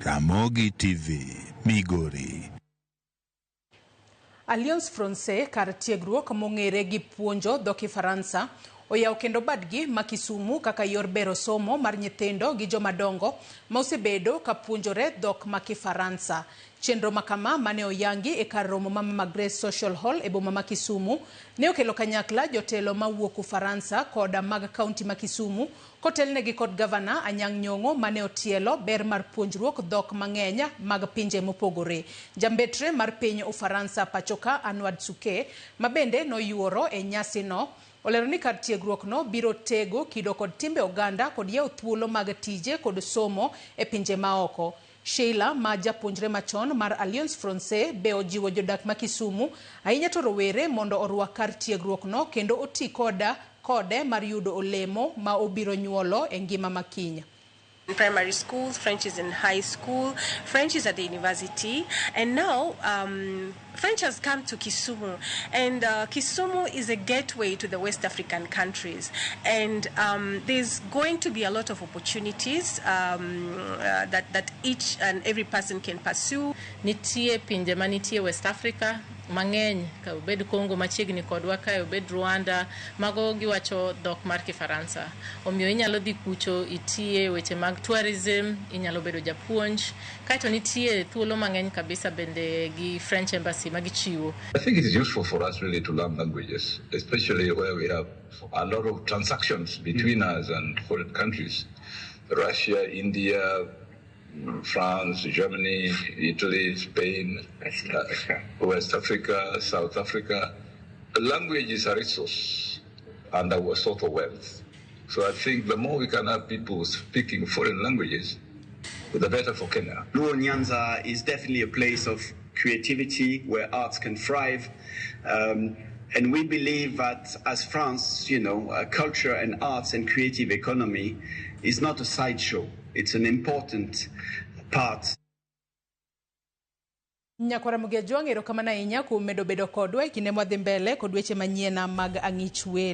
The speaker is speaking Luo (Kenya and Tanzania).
Ramogi TV, Migori. Alliance Francaise kar tiegruok mong'ere gi puonjo dho Kifaransa oyawo kendo badgi ma Kisumu kaka yor bero somo mar nyithindo gi jomadongo ma osebedo ka puonjore dhok ma Kifaransa. Chenro makama mane oyangi e kar romo ma Mama Grace Social Hall e boma ma Kisumu ne okelo kanyakla jotelo mawuok Ufaransa koda mag kaunti ma Kisumu kotelnegi kod gavana Anyang' Nyong'o mane otielo ber mar puonjruok dhok mang'eny mag pinje mopogore. Jambetre mar piny Ufaransa pachoka Anwar Suke ma bende noyuoro e nyasi no olero ni kar tiegruok no biro tego kido kod timbe oganda kod yawo thuolo mag tije kod somo e pinje maoko. Sheila ma japuonjre machon mar Alliance Francaise be ojiwo jodak ma Kisumu ahinya to rowere mondo orwak kar tiegruok no kendo oti koda kode mar yudo olemo ma obiro nyuolo e ngima ma kiny. In primary schools, French is in high school, French is at the university, and now French has come to Kisumu. And Kisumu is a gateway to the West African countries. And there's going to be a lot of opportunities that each and every person can pursue. Nitie pinje manitie West Africa mang'eny ka obed Congo machiegni kodwa kae, obed Rwanda, mago giwacho dhok mar Kifaransa. Omiyo inyalo dhi kucho itiye weche mag tourism, inyalo bedo japuonj. Kaeto nitie thuolo mang'eny kabisa bende gi French Embassy magichiwo. I think it is useful for us really to learn languages, especially where we have a lot of transactions between us and foreign countries. Russia, India, France, Germany, Italy, Spain, West Africa, South Africa. Language is a resource and our source of wealth. So I think the more we can have people speaking foreign languages, the better for Kenya. Luo Nyanza is definitely a place of creativity where arts can thrive. And we believe that as France, culture and arts and creative economy is not a sideshow. It's an important part. Nyakwara Mugia Jwang', erokamano ahinya kuom medo bedo kodwa e kinde mwadhi mbele kod weche manyien mag ang'ich welo.